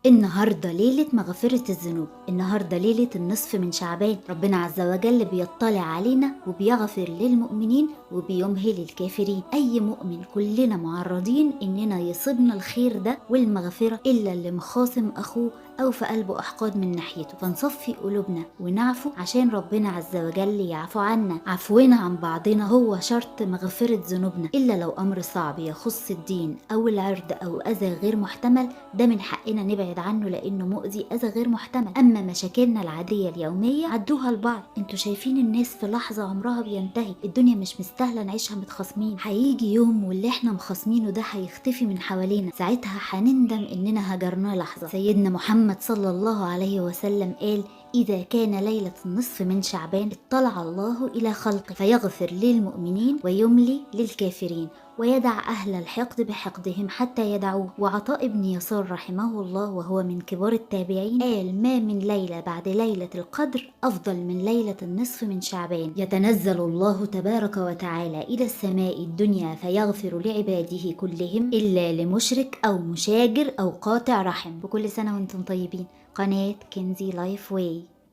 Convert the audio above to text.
النهاردة ليلة مغفرة الذنوب، النهاردة ليلة النصف من شعبان. ربنا عز وجل بيطلع علينا وبيغفر للمؤمنين وبيمهل الكافرين. أي مؤمن كلنا معرضين إننا يصيبنا الخير ده والمغفرة، إلا اللي مخاصم أخوه أو في قلبه أحقاد من ناحيته. فنصفي قلوبنا ونعفو عشان ربنا عز وجل يعفو عنا. عفونا عن بعضنا هو شرط مغفرة ذنوبنا، إلا لو أمر صعب يخص الدين أو العرض أو أذى غير محتمل، ده من حقنا نبعد عنه لأنه مؤذي، أذى غير محتمل. أما مشاكلنا العادية اليومية عدوها لبعض. انتوا شايفين الناس في لحظة عمرها بينتهي، الدنيا مش مستاهلة نعيشها متخاصمين. هيجي يوم واللي احنا مخاصمينه ده هيختفي من حوالينا، ساعتها هنندم إننا هجرناه لحظة. سيدنا محمد صلى الله عليه وسلم قال: إذا كان ليلة النصف من شعبان اطلع الله إلى خلقه فيغفر للمؤمنين ويملي للكافرين ويدع أهل الحقد بحقدهم حتى يدعوه. وعطاء بن يسار رحمه الله وهو من كبار التابعين قال: ما من ليلة بعد ليلة القدر أفضل من ليلة النصف من شعبان. يتنزل الله تبارك وتعالى إلى السماء الدنيا فيغفر لعباده كلهم إلا لمشرك أو مشاجر أو قاطع رحم. وكل سنة وانتم طيبين. قناة كنزي لايف واي.